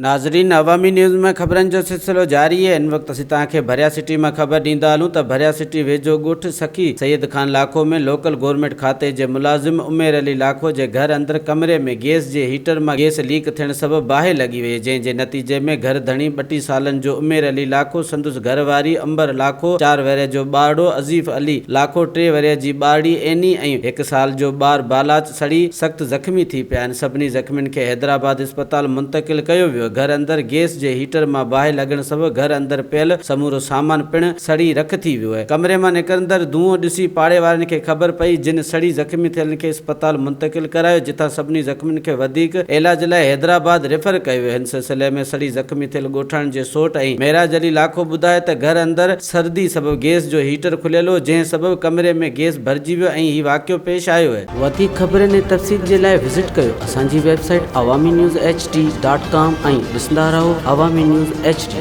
ناظرين عوامي نيوز ۾ خبرن جو سلسلو جاري آهي ان وقت اسين توهان کي ڀريا سٽي مان خبر ڏيندا هلون ته ڀريا سٽي ويجهو ڳوٺ سخي سيد خان لاکو ۾ لوڪل گورنمينٽ کاتي جي ملازم عمير علي لاکو جي گهر اندر ڪمري ۾ گيس جي هيٽر مان گيس ليڪ ٿيڻ سبب باهه لڳي وئي جنهن جي نتيجي ۾ گهر ڌڻي ٻٽي سالن جو عمير علي لاکو سندس گهر واري عنبر لاکو چار ورهيه جو ٻارڙو عزيف علي لاکو ٽي ورهيه جي ٻارڙي عيني ۽ هڪ سال جو ٻار بالاچ سڙي سخت زخمي ٿي پيا آهن، سڀني زخمين کي حيدرآباد اسپتال منتقل ڪيو ويو، گهر اندر گيس جي هيٽر مان باهه لڳڻ سبب گهر اندر پيل سمورو سامان پڻ سڙي رک ٿي ويو، ڪمري مان نڪرندڙ دونهون ڏسي پاڙي وارن کي خبر پئي، جن سڙي زخمي ٿيلن کي اسپتال منتقل ڪرايو، جتان سڀني زخمين کي وڌيڪ علاج لاء حيدرآباد ريفر ڪيو ويو، هن سلسلي ۾ سڙي زخمي ٿيل ڳوٺاڻن جي سوٽ ۽ معراج علي لاکو ٻڌايو ته گهر اندر سردي سبب گيس جو هيٽر کليل هو، جنهن سبب ڪمري ۾ گيس ڀرجي ويو ۽ هي واقعو پيش آيو. وڌيڪ خبرن ۽ تفصيل جي لاء وزٽ ڪيو اسان جي website Awami news H D dot com ۽ ڏسندا رهو عوامي نيوز ايڇ ڊي.